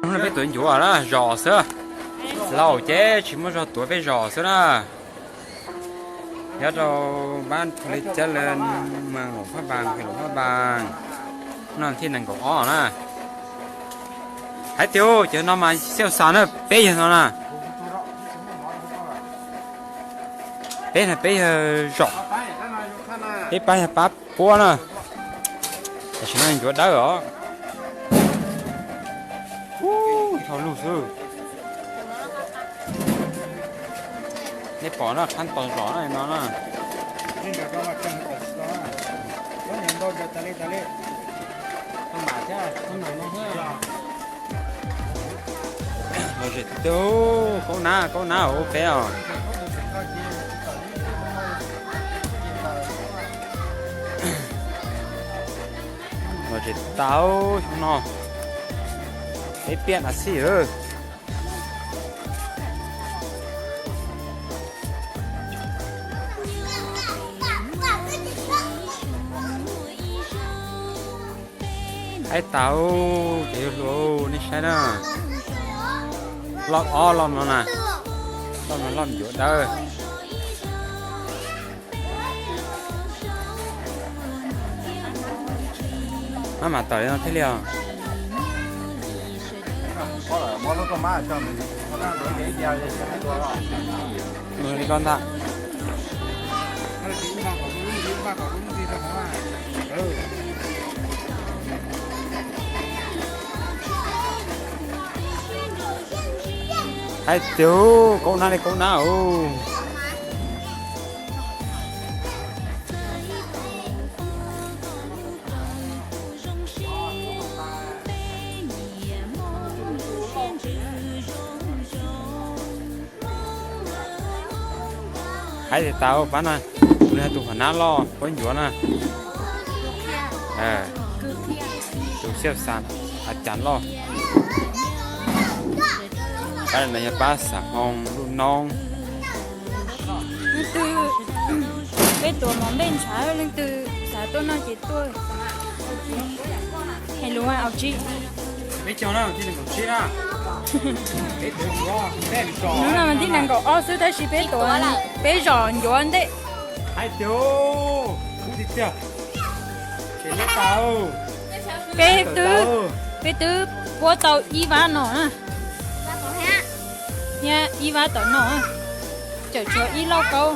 Peb tuav ncuav na, zos xwb. Laus ces tsis muaj zog tuav, peb zos xwb na. Nyob rau bab Phu Li Cab Laj, mas Luam Phab Npas, Luam Phab Npas. No thib nees nkaum ob na. Hais tias ces no mas xiaj xas na, peb yawg no na. Peb na, peb yawg zos. Peb pab yawg pab puab na. Tam sim no ncuav dawb os. Ub, dhau lug xwb. Nej pom na, qhab tos zos na no na. Los zem tau, kaub nab, kaub nab ua peb os. Los zem tau xyoo no, peb piaj na xij. Haib tau, cov yawg hluas, nej saib na. Loj ob loj no na, loj no loj ncuav dawb. Maj mam tawm li no thiaj li os. Mus li ko ntag. Hais tias kaub nab li kaub nab os. Hais tias tas pab na, kuv li tus huam nab loj puab ncuav na. Tus xiaj xas a cas loj. Pab no yog pab Xam Hmoo Luj Noob. Leej twg, peb tuav mov nplej ntshav, leej twg xav tuaj noj ces tuaj. Hais lus au tsi. Hnub no mas thib nees nkaum ob xwb tab sis peb tuav, peb zom ncuav ntej. Hais tias, peb twb, peb twb puab tau ib vab no na. Thiab ib vab tom no, tseem tshuav ib lauj kaub.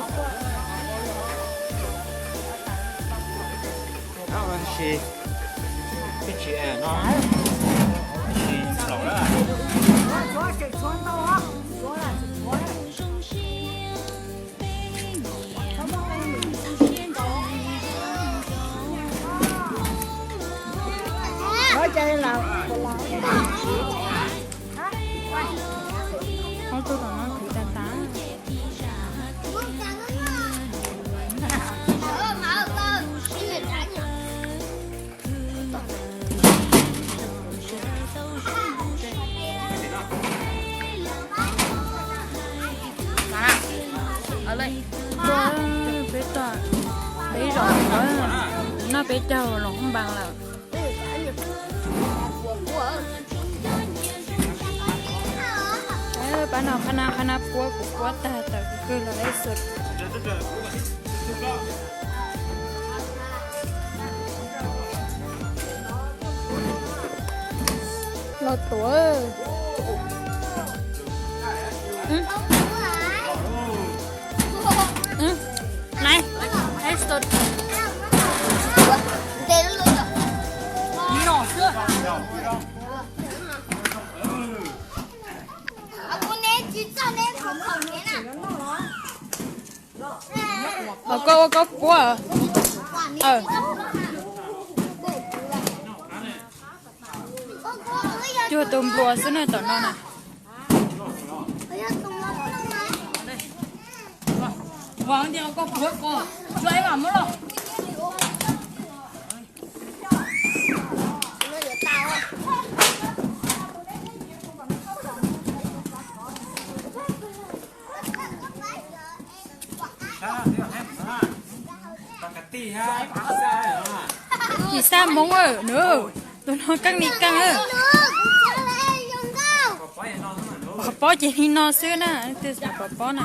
Ob tug tom no khwv tas tas. Peb tuaj, peb zom ncuav, noj peb caug los Hmoob Npas lawm. Pab no qhab nab, qhab nab puab, kuv puab tag tawm kawg los lawm xwb. Los tuav. Nai, no xwb. Os, koj ua koj puab. Cuag tus nplua xwb na tom no na. Tsis xaj Hmoob nws, tus no keej li keej. Pob ces li no xwb na, twb xav pom pob na.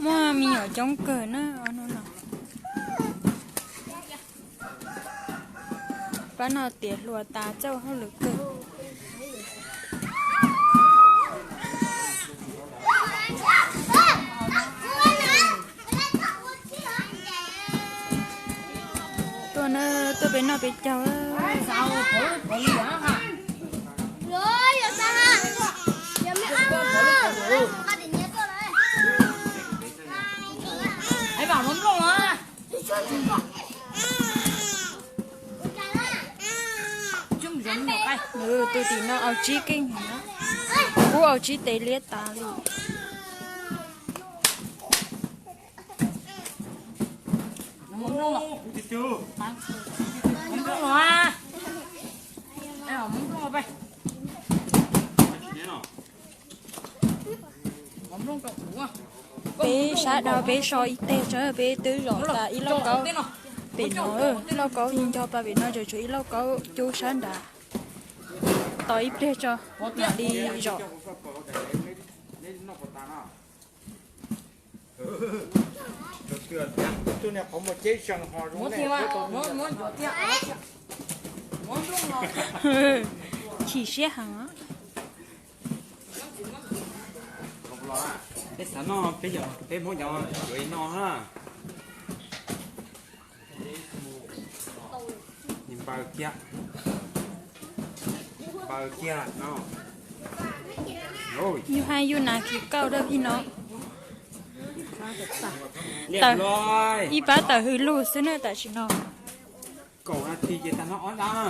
Muaj me nyuam coob kawg na, no no. Pab no tiav hluas tas txawj hauj lwm kawg. Tuaj na, tuaj pem noj pem caug. Tus tim no au tsib keej heev, kub au tsib tes liab tas li. Peb sab dau peb so ib teg tso, peb twb zom tas ib lauj kaub. Pem no lauj kaub nco pa pem no tseem tshuav ib lauj kaub cub sab nrad. Tos ib pliag tso mam li zom. Chim siab heev. Peb xav noj, peb Hmoob cov yuav no na. Npaws kiag, npaws kiag no. Yus hais yus nas khis kauj dab phi no. Ib pab tawm hws lug xwb na tam sim no. Kaum nas this ces tag nrho ob dab na.